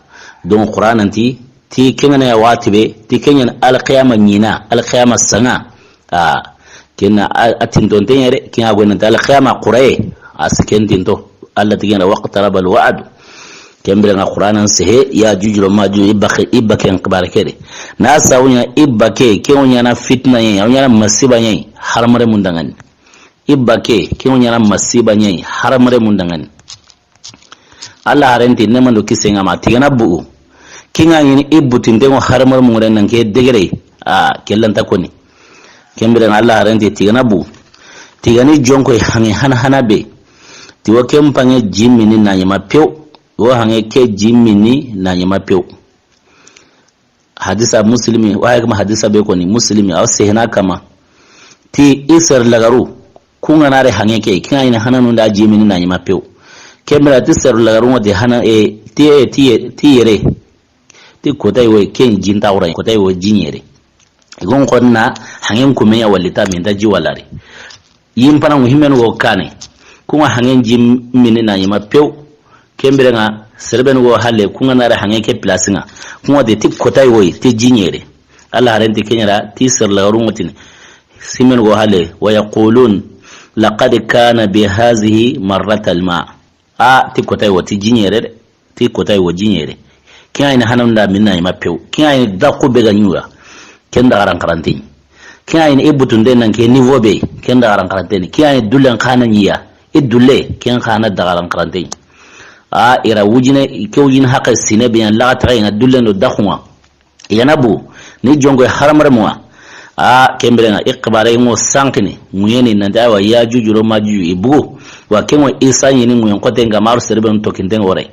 Donc Qur'an an ti, ti ken ŋa na ya wati be, ti ken ɲa ni alqiyama ɲina, alqiyama saŋa. A, ken na a, a tintonte ɲa de, ken ŋa go na ti alqiyama quraye, a si ken tinto. Alla ti ken ŋa waqtaraba alwa'd. Ken bire ŋa Qur'an an sehe, Yajuj wa Majuj i baqe, i baqen xibaare ke de. Na sabu ɲa i baqe, ken wo ɲa na fitina ɲa, wo ɲa na masiba ɲa, hadamarenmun danŋa ni. I baqe, ken wo ɲa na masiba ɲa, hadamarenmun danŋa ni. Alla haren ti nemando kisen ŋa ma, ti ga na bugu. Ken ŋa ɲi ni i butinten ŋo hadamarenmun ŋure nan ke degere. A, ke lanta koni. Ken bire ŋa Alla haren ti, ti ga na bugu. Ti ga ni jonko haŋe hana hana be. Ti wo ken paŋe ji mini na ɲi ma pew. Wo haŋe ke ji mini na ɲi ma pew. Hadisa Muslimi, wa haya kama hadisa be koni, Muslimi, a wo sehena kama. Ti i sere lagaru, ku ŋa na ri haŋe ke, ken ŋa ɲi ni hananun da ji mini na ɲi ma pew. Ken bire ti sere lagaru ŋo ti hana, e, ti, e, ti, e, ti yere. Ti kota yi wo ken ji nta wura, kota yi wo ji ɲere. I go n xo na haŋen kume ɲa wali ta mi nta ji wala ri. Yinpana ŋu himmenu go kane. Ku ŋa haŋen ji mini na ɲi ma pew. Ken bire ŋa, sere benu go halle, ku ŋa na ri haŋe ke place ŋa. Ku ŋa de ti kota yi wo yi, ti ji ɲere. Alla haren ti ken ɲa ra, ti sere lagaru ŋo ti ni. Simmenu go halle, wa yaqulun, laqad kana bi hadhihi marratan ma. A, ti kota yi wo ti ji ɲere de. Ti kota yi wo ji ɲere. Ken ŋa ɲi ni hananun da mini na ɲi ma pew. Ken ŋa ɲi ni daqu be ga ɲi ya. Ken da garan karante ɲi. Ken ŋa ɲi ni i butunten nan ke niveau be. Ken da garan karante ɲi. Ken ŋa ɲi ni dullen xana ɲi ya. I dulle, ken xana da garan karante ɲi. A, i ra wujine, ke wujine haqe sine be ɲa laxa taxe ŋa dullen do daqu ŋa. I ga na bugu, ni jonko hadamarenmu ŋa. A, ken bire ŋa, i xibaare ŋo sankini, ŋuyeni, nan ti, aywa, Yajuj wa Majuj, i bugu. Wa ken ŋo Isa ɲi ni ŋuyen xoten ga ma ro sere benu tokinten ŋo ri.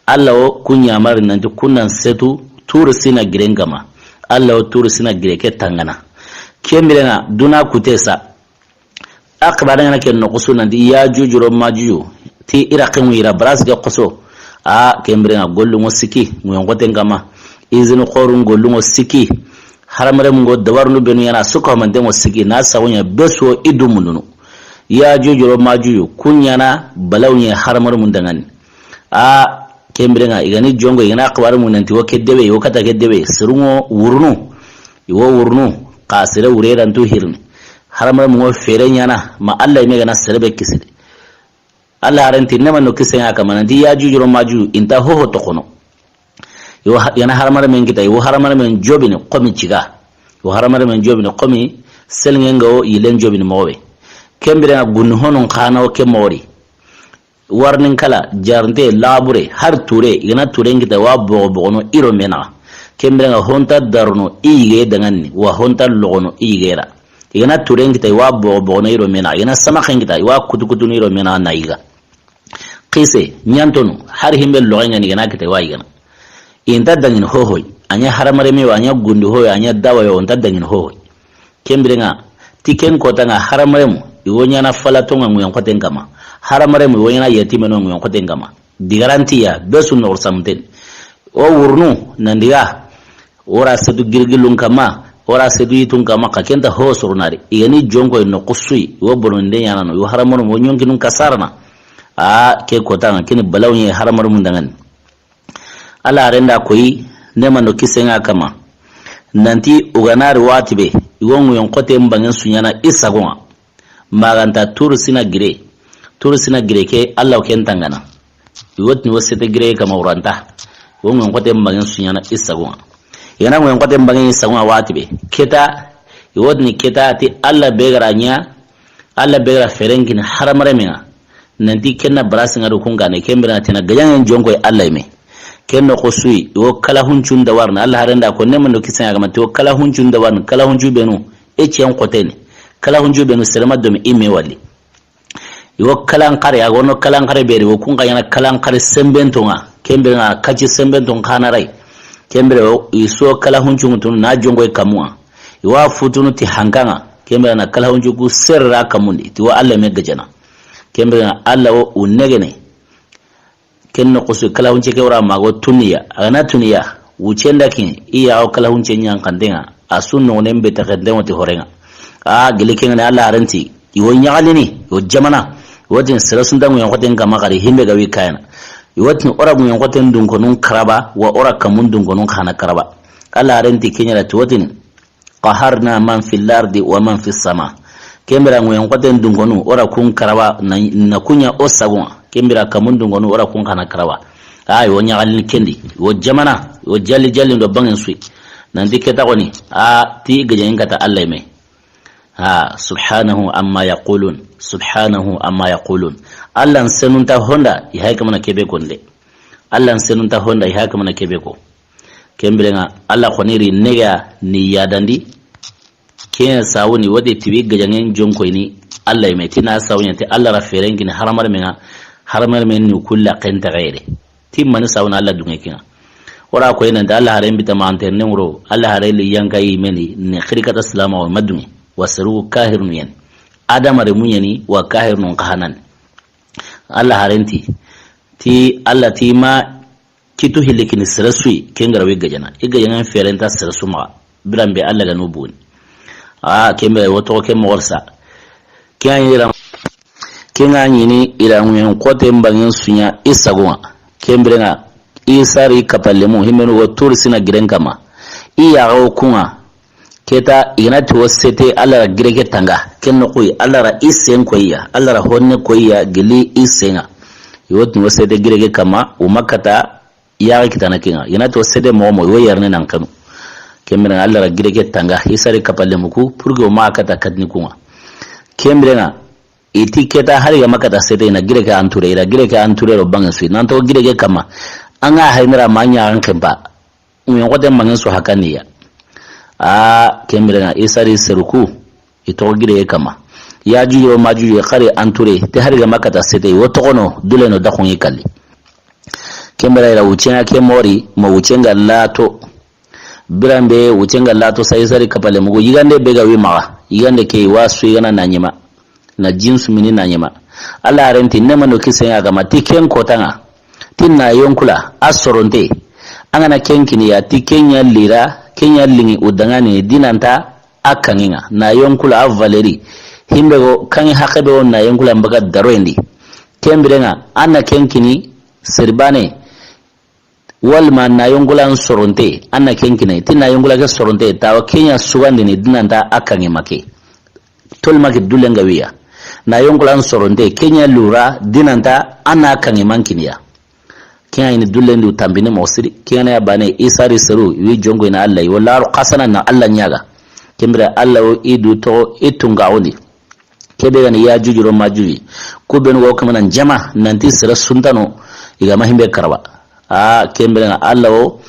Alla wo ku ɲamari nan ti ku nan setu, Turu Sina giren kama. Alla wo Turu Sina gire ke tangana. Ken bire ŋa, duna kute sa. A xibaare ŋa na ke noxo su nan ti Yajuj wa Majuj ti i raqen ŋu i ra barasi ke xoso. A, ken bire ŋa gollu ŋo sikki, ŋuyen xoten kama. Izini xorun gollu ŋo sikki. Hadamarenmu ŋo dabarunu benu ɲa na su ko manten ŋo sikki, na sabu ɲa be su wo i du mundunu. Yajuj wa Majuj, ku ɲa na balawu ɲa hadamarenmun danŋa ni. A, ken bire ŋa, i ga ni jonko, i ga na xibaare mu nan ti wo ke debe, wo kata ke debe, seru ŋo wurunu. I wo wurunu, xa sere wure ra ntu hirini. Hadamarenmu ŋo fere ɲa na, ma Alla yinme ga na sere be kisi de. Alla haren ti nemando kisen ŋa kama nan ti Yajuj wa Majuj, i nta hoho toxono. I wo ha-, i ga na hadamarenmen kita, i wo hadamarenmen jobini xomi ciga. I wo hadamarenmen jobini xomi selinŋen ga wo yillen jobini moxo be. Ken bire ŋa gunni honun xana wo ke moxo ri. Warnin kala, jarnte, labure, har ture, i ga na turen kita, i wa boxo boxono i ro me naxa. Ken bire ŋa ho nta darono i yige danŋa ni, wa ho nta loxono i yige ra. I ga na turen kita, i wa boxo boxono i ro me naxa. I ga na samaxen kita, i wa kutu kutunu i ro me naxa na yiga. Xise, ɲantonu, har himbe loxen ŋa ni i ga na kita, i wa yigana. I nta danŋini hohoy, a ɲa hadamarenme yo, a ɲa gundi hoyo, a ɲa dawa yo, i nta danŋini hohoy. Ken bire ŋa, ti ken kota ŋa hadamarenmu, i wo ɲa na falato ŋa ŋuyen xoten kama. Hadamarenmu, i wo ɲa na yatimeno ŋuyen xoten kama. Digarantiya, be su noxo samunten. O wurunu, nan diga, o ra setu girgilun kama, o ra setu yitun kama, xa ken nta ho soronari. I ga ni jonko i noxo su yi, i wo bononden ɲa na no, i wo hadamarenmu, i wo ɲonkinun kasarana. A, ke kota ŋa, ke ni balawu ɲa hadamarenmun danŋa ni. Alla haren da koyi, nemando kisen ŋa kama. Nan ti, o ga na ri wati be, i wo ŋuyen xoten banŋen su ɲa na i sagon ŋa. Ma ga nta Turu Sina gire. Turu Sina gire ke, Alla wo ken tangana. I wo tini wo sete gire kama wuranta. I wo ŋuyen xoten banŋen su ɲa na i sagon ŋa. I ga na ŋuyen xoten banŋen i sagon ŋa wati be. Keta, i wo tini keta ti Alla be ga ra ɲa, Alla be ga ra feren kini hadamarenmen ŋa. Nan ti ken na barasi ŋa do kun kane, ken bire na ti na gajaŋen jonko Alla yinme. Ken noxo su yi, i wo kala huncun dawarini, Alla haren da ko nemando kisen ŋa kama, ti i wo kala huncun dawarini, kala huncu benu, e cen xoteni. Kala huncu benu, sere ma domi i me wali. I wo kalan xare, a ga wono kalan xare be ri, i wo kun xa ɲa na kalan xare senbenton ŋa, ken bire ŋa kaci senbenton xana ray. Ken bire i so kala huncun tunu na jonko i kamun ŋa. I wa futunu ti hankan ŋa, ken bire na kala huncu ku sere ra kamundi, ti i wo Alla yinme gajana. Ken biren ŋa Alla wo u negene. Ken noxo su kalahunce ke wara mago tuniya. A ga na tuniya, wucen da kin, i ya o kalahunce ɲa n xanten ŋa, a su noxonen be taxenten ŋa ti horen ŋa. A gili ken ŋa ni Alla haren ti, i wo ɲaxalini, i wo jamana, i wo tini sere su nta ŋuyen xoten kama xari himbe ga wi kayana. I wo tini o ra ŋuyen xoten dunkonun karaba, wa o ra kamun dunkonun xana karaba. Alla haren ti ken ɲa ra ti wo tini, قهرنا من في الأرض ومن في السماء. Ken biren ŋa ŋuyen xoten dunkonu, o ra kun karaba, na, na kun ɲa o sagon ŋa. Ken biren ŋa kamun dunkonu, o ra kun xana karaba. A, i wo ɲaxalini ken di, i wo jamana, i wo jali jali ndo bangen su yi. Nanti ke ta xoni, a, ti gajaŋen kata Alla yi me. Ha, سبحانه عما يقولون، سبحانه عما يقولون. Alla n senunta honda, i hay kamana kebe konde. Alla n senunta honda, i hay kamana kebe ko. Ken biren ŋa, Alla xoni ri nega ni yadandi. Ken sawuni wode tibi gajaŋen jonkoyini Alla yi me. Ti na sawuɲa ti Alla ra feren kini haramar men ŋa, haramar men ni kulla ken taxayere. Ti mani sawuna Alla dunŋe ken ŋa. O ra koyi nanti Alla haren bita ma anter ne wuro, Alla haren li yanka yi me ni, ne xiri kata silama wa ma dunŋe. Wa seru kahirnu yen. Adama re muɲeni wa kahirnu n xahanan. Alla haren ti, ti Alla ti ma kitu hilli kini sere su yi, ken ga ra wi gajana. I gajaŋen feren ta sere su maxa. Biran be Alla ga nu buni. A, ken be wo toxo ke moxo sa. Ken ŋa ɲi ra, ken ŋa ɲi ni i ra ŋuyen xoten bangen su ɲa i sagon ŋa. Ken biren ŋa, i sari kapalemu, himbenu wo Turi Sina giren kama. I ya ga wo kun ŋa, ke ta, i ga na ti wo sete, Alla ra gire ke tanga. Ken noxo yi, Alla ra i sen koyi ya, Alla ra honne koyi ya, gili i sen ŋa. I wo tini wo sete gire ke kama, u ma kata yaxe kitana ken ŋa. I ga na ti wo sete moxo moxo, i wo yerene nan kanu. Ken biren ŋa, Alla ra gire ke tanga, i sari kapalemu ku, pour que u ma kata katini kun ŋa. Ken biren ŋa, i ti ke ta hari ga ma kata sete, i na gire ke entouré, i ra gire ke entouré ro bangen su yi. Nan toxo gire ke kama, an ga hayni ra ma ɲa an kempa. Ŋuyen xoten bangen su hakaniya. A, ken biren ŋa, i sari seru ku, i toxo gire kama. Yajuju wo Majuju xari entouré, te hari ga ma kata sete, i wo toxono, duleno daxun ŋa i kalli. Ken biren ŋa i ra wucen ŋa ke mori, ma wucen ga lato. Biran be wucen ga lato sa i sari kapalemu ku, yigande be ga wi maxa, yigande ke wa su yigana na ɲima. Na jinsu mini na ɲima. Alla haren ti ne mano kisen ŋa kama ti ken kotan ŋa. Ti na yonkula, a soronte. An ga na ken kini ya, ti ken ɲa lira, ken ɲa liŋi u danŋani dinanta a kaŋen ŋa. Na yonkula a valeri. Himbe go kaŋi haxe be wo na yonkula n baga daroyen di. Ken biren ŋa, an na ken kini seri bane. Walma na yonkulan soronte, an na ken kini, ti na yonkula ke soronte, tawa ken ɲa sugandini dinanta a kaŋe make. Tol make dulen ga wi ya. Na yonkulan soronte, ken ɲa lura dinanta an na kaŋe man kini ya. Ken ɲa ni dulen du tambini moxo siri, ken ɲa ya bane i sari seru, wi jonko i na Alla yi, wala ro xasana na Alla ɲaga. Ken biren Alla wo i du toxo, i tunga wondi. Ke be ga ni Yajuju ro Majuju. Ku benu wo kamana jama, nanti sere su nta no, i ga ma himbe karaba. A, ken biren ŋa Alla wo,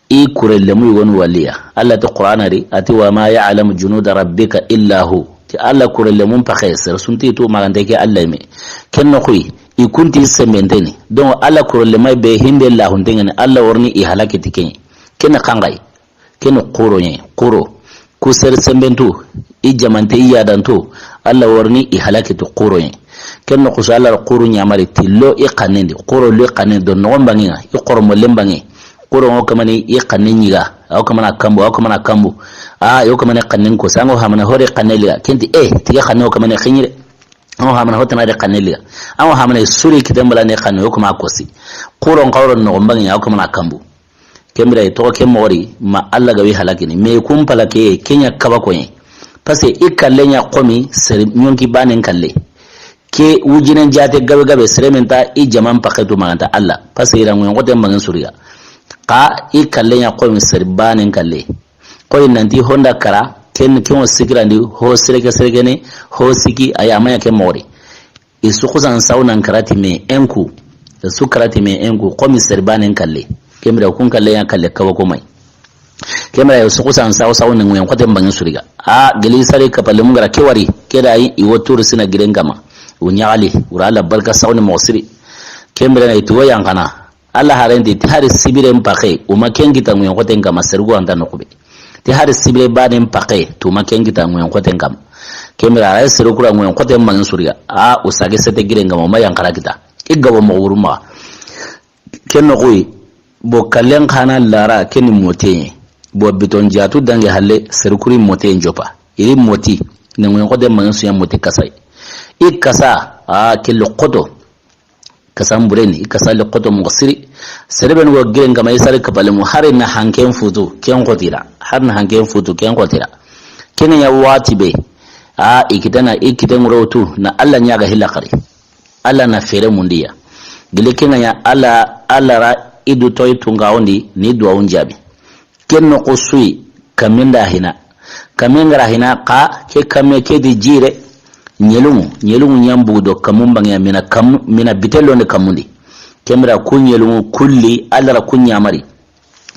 i kurellemu yogonu waliya. Alla ti Qur'ana ri, a ti, وما يعلم جنود ربك إلا هو. Ti Alla kurellemun paxe, sere su nti tu maxante ke Alla yi me. Ken noxo yi, i kunti sembenteni. Donc, Alla kurellemay be himbe lahunten ŋa ni, Alla wo ri ni i halaki ti ken ɲa. Ken ni xanxayi. Ken ni xuro ɲa, xuro. Ku sere sembentu, i jamante, i yadantu, Alla wo ri ni i halaki ti xuro ɲa. Ken noxo su Alla ra xuru ɲamari ti lo i xannen di, xuro lo i xannen do noxon banŋen ŋa, i xoromollen banŋe. Xuro ŋo kamani i xannen ɲiga, a wo kamana kambu, a wo kamana kambu. A, yo kamane xannen ko, sango hamana hore xanne liga. Ken ti, eh, tige xanne wo kamane xiɲire. An wo hamana hotana de xanne liga. An wo hamana suri kiten bala ne xanne, yo kuma kosi. Xuro n xawro noxon banŋe, a wo kamana kambu. Ken biren i toxo ke moxo ri, ma Alla ga wi halakini. Me kun pala ke, ken ɲa kaba koɲe. Parce que i kalle ɲa xomi sere ɲonki banen kalle. Ke wujinen jate gabe gabe, sere men ta i jaman paxe tu maxanta Alla. Parce que i ra ŋuyen xoten banŋen suriya. Xa i kalle ɲa xomi sere banen kalle. Xoyi nanti honda kara, ken, ken wo sikirandi, ho sireke sirekene, ho siki, a ya ma ɲa ke moxo ri. I su xusan sawu nan karati me en ku. I su karati me en ku, xomi sere banen kalle. Ken biren kun kalle ɲa kalle kaba ko may. Ken biren i su xusan sawu sawu ne ŋuyen xoten banŋen suriga. A, geli sari kapalemu ga ra ke wari, ke da yi, i wo Turi Sina giren kama. U ɲaxali, u ra Alla barka sawu ne moxo siri. Ken biren i ti wo yanxana. Alla haren ti, ti hari sibiren paxe, u ma ken kita ŋuyen xoten kama, sere go anta noxu be. Ti hari sibire banen paxe, tu ma ken kita ŋuyen xoten kama. Ken bire a ra yi sere kura ŋoyen xote mangi suriya. A, o sage sete gire ŋa ma, o ma yanqara kita. I gabo moxo wuru maxa. Ken noxu yi, bo kallen xa na lara, ken ni mote. Bo biton jatu dangi halle, sere kuri mote n jopa. I ri moti, ne ŋoyen xote mangi suya moti kasa yi. I kasa, a, ke lo xoto. Kasan bureni, i kasa li xoto moxo siri. Sere be ni go gire ŋa ma i sari kapale mu, hari na hanken futu, ken xotira. Hari na hanken futu, ken xotira. Ken ŋa ya wati be. A, i kitana, i kite ŋuro tu, na Alla ɲaga hilla xari. Alla na fere mundiya. Gile ken ŋa ya Alla, Alla ra i du toy tunga ondi, ni duwa un jabi. Ken noxo su yi, kamen da hina. Kamen ga ra hina xa, ke kame ke di jire. Ɲeluŋu, ɲeluŋu ɲambu do kamun bange ya mina kam, mina bitello ne kamundi. Ken bire ku ɲeluŋu kulli, Alla ra ku ɲamari.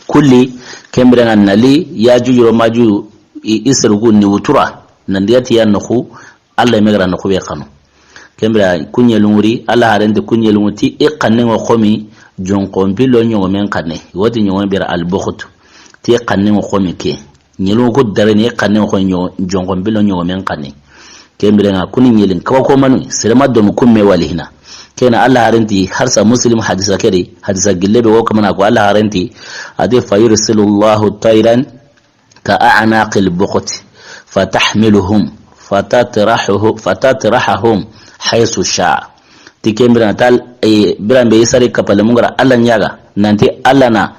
Kulli, ken bire ŋa na li, Yajuju ro Majuju, i, i seru ku ni wutura. Nan diya ti ya noxu, Alla me ga ra noxu be xanu. Ken bire ku ɲeluŋu ri, Alla haren ti ku ɲeluŋu ti i xanne ŋo xomi, jonxon pillo ɲogomen xanne. Woti ɲogomen bire albuxutu. Ti i xanne ŋo xomi ke. Ɲeluŋu ku dare ni i xanne ŋo xomi ɲo-, jonxon pillo ɲogomen xanne. Ken bire ŋa ku ni ɲelin kaba ko manu, sere ma domi kumme wali hina. Ken Alla haren ti harsa Muslim hadisa ke ri, hadisa gille be wo kamana ko Alla haren ti, a ti, "Fa yursilu Allahu tayran ka a'naqil buqti, fatahmiluhum, fatatrahuhu-, fatatrahahum haythu sha'a." Ti ken bire ŋa tal, e, bire be i sari kapale mu ga ra Alla ɲaga, nan ti Alla na,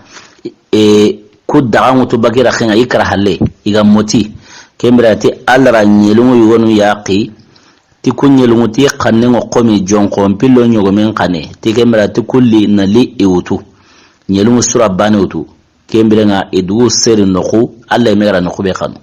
e, ku daga ŋutu bakira xenga i kara halle, i ga moti. Ken bire ti Alla ra ɲeluŋu yugonu yaqi, ti ku ɲeluŋu ti xanne ŋo xomi jonxon pillo ɲogomen xanne, ti ken bire ti kulli na li i wutu. Ɲeluŋu sura bane wutu. Ken bire ŋa i dugu seri noxu, Alla me ga ra noxu be xanu.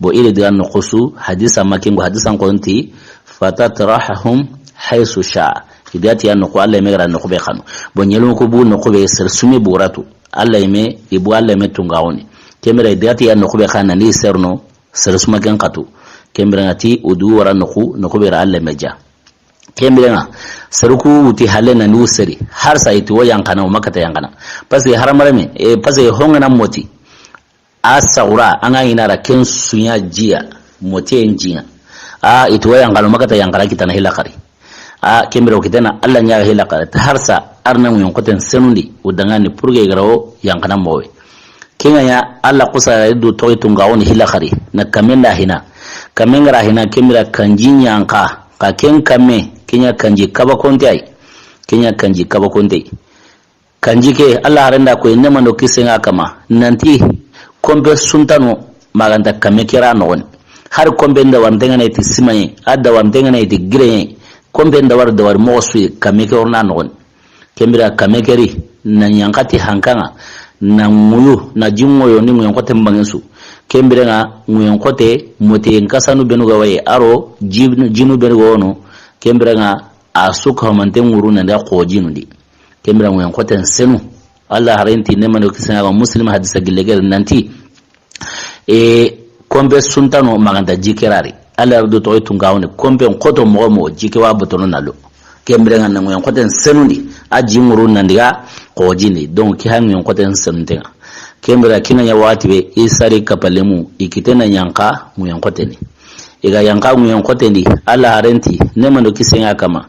Bo i ri diga noxu su, hadisa ma ken ŋo, hadisa n xonti, "Fatatrahahum haythu sha'a." I diga ti ya noxu, Alla me ga ra noxu be xanu. Bo ɲeluŋu ku bu noxu be sere sumi buratu. Alla me, i bu Alla me tunga woni. Ken bire i diga ti ya noxu be xanu ni serno, sere suma ken xatu. Ken bire ŋa ti, o du wara noxu, noxu be ra Alla me ja. Ken bire ŋa, sere ku wuti halle na ni u seri. Harsa i ti wo yanqana, o ma kata yanqana. Parce que haramare me, e, parce que ho ŋa na moti. A saxura, an ga ɲi na ra ken suya jiya, moti en jiya. A, i ti wo yanqana, o ma kata yanqara kitana hilla xari. A, ken bire wo kitana, Alla ɲaga hilla xari. Ti harsa, ar na ŋoyen xoten senundi, o dangani pour que i ga ra wo yanqana moxo we. Ken ŋa ya Alla xusa ra i du toxi tunga woni hilla xari, na kamen da hina. Kamen ga ra hina ken bire kanji ɲanka, xa ken kame, ken ya kanji kaba konte ay. Ken ya kanji kaba konte. Kanji ke, Alla haren da ko i nemando kisen ŋa kama, nan ti, konpe suntano, ma ga nta kame ke ra noxon. Hari konpe nda warnte ŋa na i ti simaye, a da warnte ŋa na i ti gireye, konpe nda war da war moxo su yi, kame ke worna noxon. Ken bire kame ke ri, na ɲanka ti hankan ŋa, na ŋuyu, na ji ŋoyo ni ŋoyen xoten bangen su. Ken bire ŋa ŋoyen xote, mote n kasanu benu ga waye, aro ji-, jinu benu ga wono, ken bire ŋa a su ka homante ŋuru na nda xo jinu di. Ken bire ŋoyen xoten senu. Alla haren ti nemando kisen ŋa ga Muslim hadisa gille gere nan ti, e, konpe suntano ma ga nta ji ke ra ri. Alla ra du toxi tunga woni, konpe n xoto moxo moxo ji ke wa botono na lo. Ken bire ŋa na ŋoyen xoten senundi, a ji ŋuru nan diga xo jini. Donc, ke ha ŋoyen xoten senunte ŋa. Ken bire ken ŋa ya wati be, i sari kapale mu, i kitena yanqa ŋoyen xoteni. I ga yanqa ŋoyen xoteni, Alla haren ti, nemando kisen ŋa kama.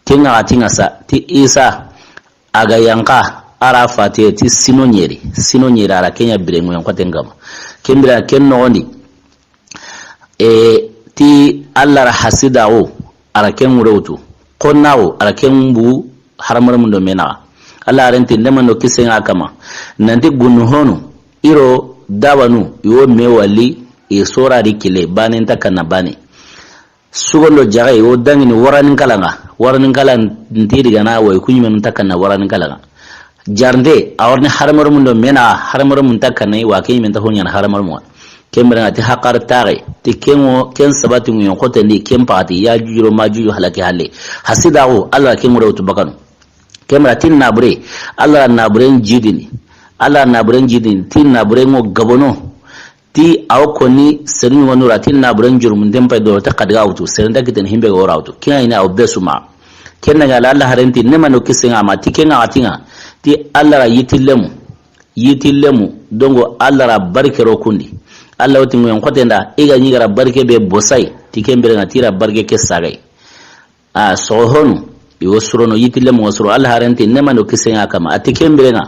Ken ŋa a ti ŋa sa, ti Isa, a ga yanqa, a ra fate ti sino ɲeri, sino ɲeri a ra ken ya bire ŋoyen xoten kama. Ken bire ken noxon di, e, ti Alla ra hasidaxu, a ra ken ŋure wutu. Xonnaxu, a ra ken bu haramare mundo me naxa. Alla haren ti nemando kisen ŋa kama. Nan ti gunu honu, i ro dabanu, i wo me wali, i sora di kile, bane nta kanna bane. Sugondo jaxe, wo dangini waranin kala ŋa. Waranin kala nti diga na way, ku ɲimenu nta kanna waranin kala ŋa. Jarnde, a warni haramare mundo me naxa, haramare mun nta kanna, wa ke ɲimen ta ho ɲana haramare mu. Ken bire ŋa ti haqar taxe, ti ken ŋo, ken sabati ŋoyen xoten di, ken paxati, Yajuju ro Majuju halaki halle. Hasidaxu, Alla ra ken ŋure wutu bakanu. Ken bire ti nabure, Alla ra naburen jidini. Alla ra naburen jidini, ti nabure ŋo gabono. Ti a wo koni sere ɲugonu ra, ti naburen jurumunten pay do, ti xadiga wutu, sere nta kiteni himbe ga wo ra wutu. Ken ŋa i na a wo be su ma. Ken ŋa Alla haren ti, nemando kisen ŋa ma, ti ken ŋa a ti ŋa. Ti Alla ra yitillemu. Yitillemu, dongo Alla ra barke ro kundi. Alla wo ti ŋoyen xoten da, i ga ɲi ga ra barke be bosay. Ti ken biren ŋa ti ra barke ke saga yi. A soxo honu, i wo surono yitille mo suro, Alla haren ti neema do kisen ŋa a kanma. A ti ken biren ŋa,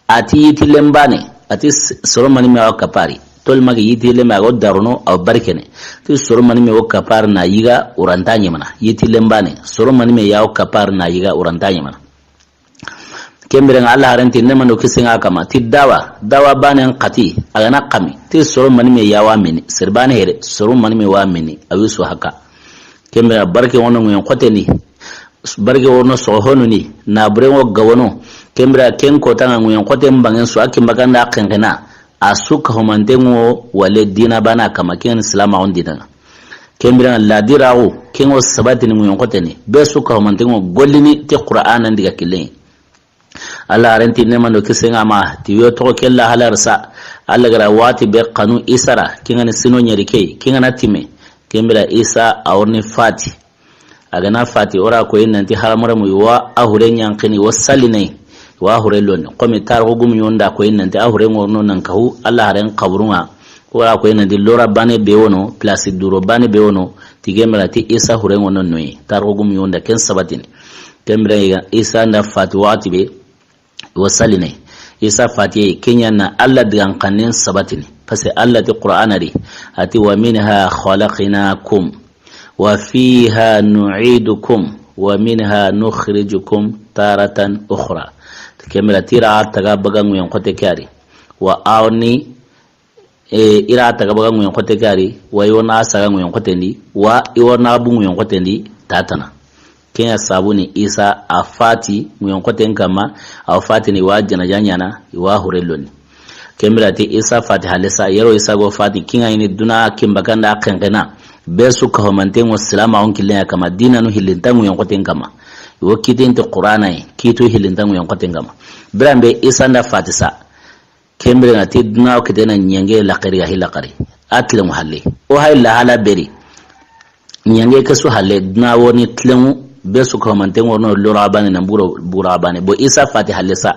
a ti yitillen baane, a ti s-, soro mani me a wa kapari. Tol magi yitillen me a ga wo darono, a wo barikene. Ti soro mani me wo kapari na yiga, o ra nta ɲemana. Yitillen baane, soro mani me ya wo kapari na yiga, o ra nta ɲemana. Ken biren ŋa Alla haren ti neema do kisen ŋa a kanma. Ti dawa, dawa baanen xati, a ga na xami. Ti soro mani me ya wa mini, sere baane here, soro mani me wa mini, a wi su haka. Ken biren ŋa barke wono ŋuyen xote ni. Barke wono soxo honu ni, na bure ŋo gawono. Ken biren ŋa ken kota ŋa ŋuyen xoten bangen su, a kin bakanda xenxena. A su ka homanten ŋo wale diina baane kanma, ken silamaxun diina ŋa. Ken biren ŋa ladiraxu, ken ŋo sabatini ŋuyen xote ni. Be su ka homanten ŋo gollini ti Qur'aana ndiga killen. Alla haren ti neema do kisen ŋa a ma, ti yo toxo ke la halar sa. Alla ga ra wati be xanu Isa ra, ken ŋa ni sino ɲeri ke, ken ŋa na time. Ken biren ŋa Isa a wo ri ni fati. A ga na fati, o ra ko yi nanti haramaremu, i wa a hure ɲanxini, i wa salini, i wa a hure loni. Komi tarixu gumu ɲo nda ko yi nanti a hure ŋo ri no nan kahu, Alla haren xaburun ŋa. O ra ko yi nanti lora baane be wono, place duro baane be wono, ti ken biren ŋa ti Isa hure ŋo no noyi. Tarixu gumu ɲo nda ken sabatini. Ken biren ŋa Isa nda fati waxati be, i wa salini. Isa fatiye, ken ɲa na Alla digan xannen sabatini. Parce que Alla ti Qur'aana di, a ti, "Wa minha khalaqnakum, wa fiha nu'idukum, wa minha nukhrijukum taratan ukhra." Ken biren ŋa ti ra a taga baga ŋuyen xote ke a ri. Wa a wo ni E, i ra taga baga ŋuyen xote ke a ri, wa i wo na saga ŋuyen xoten di, wa i wo na bu ŋuyen xoten di, tatana. Ken ɲa sabu ni Isa a fati ŋuyen xoten kanma, a wa fati ni wa janaja ɲaana, i wa hure loni. Ken biren ŋa ti Isa fati halle sa, yero Isa go fati, ken ŋa yi ni duna kin bakanda xenxena, be su ka homanten ŋo silamaxun killen ŋa kanma, diinanu hillinta ŋuyen xoten kanma. I wo kitten ti Qur'aana yi, kitu hillinta ŋuyen xoten kanma. Biren be Isa nda fati sa, Ken biren ŋa ti duna wo kitten ŋa ɲenge laxari ga hi laxari. A tilenŋu halle. O hay la hala beri. Ɲenge ke su halle duna wo ni tilenŋu be su ko manten ŋo no lora baane na buro, bura baane. Bo Isa fati halle sa.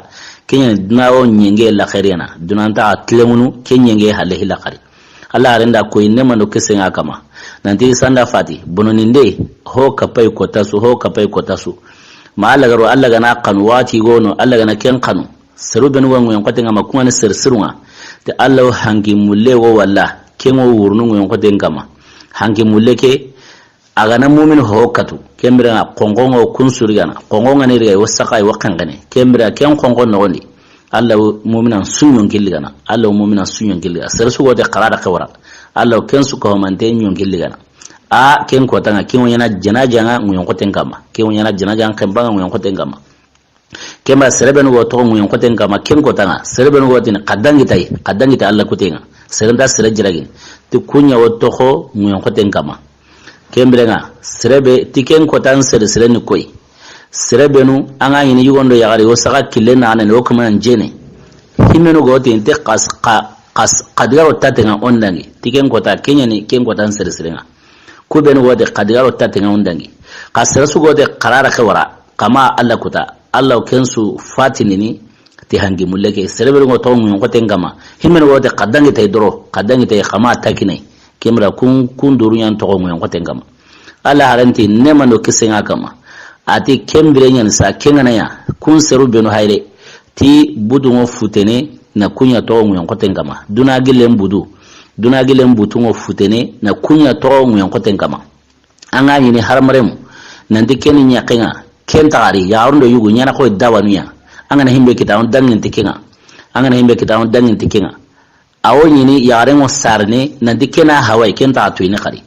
Ken ɲa ni duna wo ɲenge laxari na. Duna nta tilenŋunu ken ɲenge halle hi laxari. Alla haren da ko yi neema do kisen ŋa kanma. Nanti Isa nda fati. Bononinde ho kapay kota su, ho kapay kota su. Ma Alla ga ro, Alla ga na xanu wati gono, Alla ga na ken xanu. Seru benu ga ŋuyen xoten ŋa ma, ku ŋa ni sere sirun ŋa. Ti Alla wo hanki mulle wo walla, ken ŋo wurunu ŋuyen xoten kanma. Hanki mulle ke, a ga na mumin ho katu, ken biren ŋa xonxon ŋa kun su ri ga na. Xonxon ŋa ni ri ga, i wo saxa, i wo xenxene. Ken biren ŋa ken xonxon noxon di. Alla wo muminan su ɲonki li ga na. Alla wo muminan su ɲonki li ga na. Sere su go te xara da xewara. Alla wo ken su ko mante ɲonki li ga na. A ken kotan ŋa, ken wo ɲaana janaja ŋa ŋuyen xoten kanma. Ken wo ɲaana janaja ŋa xenpa ŋa ŋuyen xoten kanma. Ken ba sere benu go toxo ŋuyen xoten kanma, ken kota ŋa. Sere benu go tini, xa dangi tay, xa dangi tay Alla kuten ŋa. Sere nta sere jiragini. Ti ku ɲa wo toxo ŋuyen xoten kanma. Ken biren ŋa, sere be, ti ken kotan sere, sere ni koy. Sere benu, an ga ɲi ni yugo ndo yaxare, wo saxa kille na anani, wo kuma nan jene. Himenu go tini, ti xas, xa, xas, xa diga ro taten ŋa o n dangi. Ti ken kota, ken ɲa ni, ken kotan sere, sere ŋa. Ku benu go te xa diga ro taten ŋa o n dangi. Xa sere su go te xara da xewara. Xa ma Alla kuta, Alla wo ken su fatinini ti hanki mulle ke. Sere benu go toxo ŋuyen xoten kanma. Himenu go te xa dangi tay doro, xa dangi tay xa ma takinay. Ken biren ŋa kun, kun duru ɲa ni toxo ŋuyen xoten kanma. Alla haren ti neema do kisen ŋa kanma. A ti ken biren ɲa ni sa, ken ga na ɲa, kun seru benu hayre. Ti butu ŋo futene na ku ɲa toxo ŋuyen xoten kanma. Duna gillen butu. Duna gillen butu ŋo futene na ku ɲa toxo ŋuyen xoten kanma. An ga ɲi ni haramaremu, nanti ken ni ɲaxen ŋa, ken taxari, yaxarun do yugu, ɲaana xoy dawanu ya. An ga na himbe kita, an dangin ti ken ŋa. An ga na himbe kita, an dangin ti ken ŋa. A wo ɲi ni yaxaren ŋo sarene, nanti ken na hawai, ken taxa tuyini xari.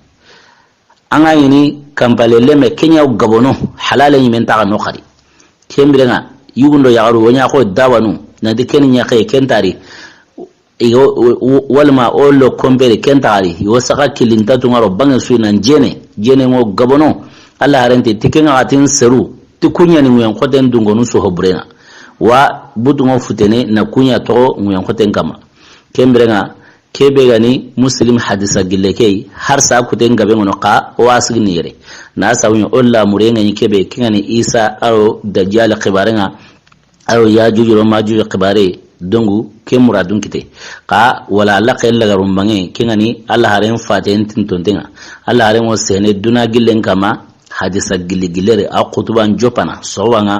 An ga ɲi ni kanpale leme, ken ɲa wo gabono, halale ɲi men taxa no xari. Ken biren ŋa, yugun do yaxaru, wo ɲa xoy dawanu, nanti ken ni ɲaxe, ken tari. I wo, wo, wo, walma o lo kompere ken taxari, i wo saxa kilintatu ŋa ro bangen su nan jene, jene ŋo gabono. Alla haren ti, ti ken ŋa xa tin seru, ti ku ɲa ni ŋuyen xoten dungonu su ho buren ŋa. Wa butu ŋo futene na ku ɲa toxo ŋuyen xoten kanma. Ken biren ŋa, ke be ga ni Muslim hadisa gille ke yi, har sa kuten gabe ŋono xa, o wa sigini yere. Na sabu ɲa o la muren ŋa ɲi ke be, ken ŋa ni Isa a ro Dajjal xibaren ŋa, a ro Yajuju ro Majuju xibare, Donc ke muradun kite. Xa wala Alla ke lagarum banŋe, ke ŋa ni Alla haren faten tintonten ŋa. Alla haren wo sene duna gillen kama, hadisa gilli gillere, a xutuban jopana, soxuba ŋa,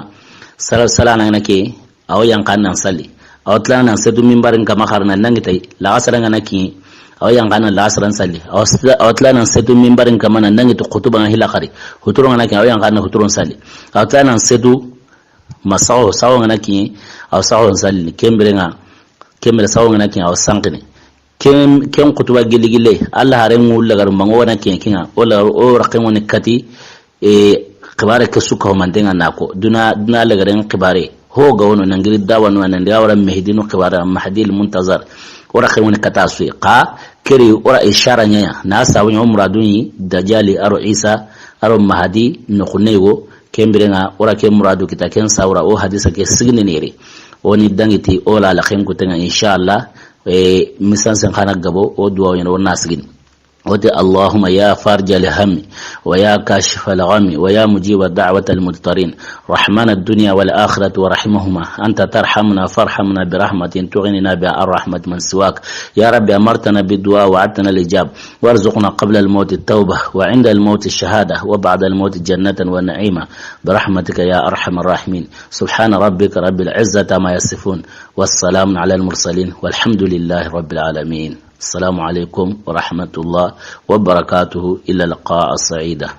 sala, sala na ŋa na ke, a wo yanqa nan salli. A wo tila nan setu minbarin kama xarana nangi tay, laxasara ŋa na ki, a wo yanqa nan laxasaran salli. A wo sila-, a wo tila nan setu minbarin kama nan nangi to xutuba ŋa hila xari. Huturo ŋa na ki, a wo yanqa nan huturon salli. A wo tila nan setu ma saxo, saxo ŋa na ki, a wo saxon salli. Ken bire ŋa, ken bire saxo ŋa na ki, a wo sanqini. Ken, ken xutuba gilli gille, Alla haren ŋu lagaru mango wana ken kinga, o la, o raqen woni kati, e, xibare ke su ka ho mantenga nako. Duna, duna lagaren xibare. Ho ga wono nangiri dawanu nan diga wara Mahdinu xibare, Mahdi al Muntazar. O raqen woni kata suyi. Xa, keri, o ra ishara ɲa ya. Na sabu ɲa o muradun yi, Dajali, aro Isa, aro Mahdi, no xunne go, ken bire ŋa, o ra ke muradu kita, ken sawura, o hadisa ke sigini neri. O ni dangiti, o la la xen kutenga, inshallah. E, misan sen xana gabo, o duwa ɲa, o na sigini. Wote, اللهم يا فارج الهم ويا كاشف الغم ويا مجيب دعوة المضطرين، رحمن الدنيا والآخرة ورحيمهما، أنت ترحمنا فارحمنا برحمة تغنينا بها عن رحمة من سواك. يا رب، أمرتنا بالدعاء ووعدتنا الإجابة، وارزقنا قبل الموت التوبة وعند الموت الشهادة وبعد الموت جنة ونعيما برحمتك يا أرحم الراحمين. سبحان ربك رب العزة عما يصفون، والسلام على المرسلين، والحمد لله رب العالمين. السلام عليكم ورحمة الله وبركاته. إلى اللقاء السعيدة.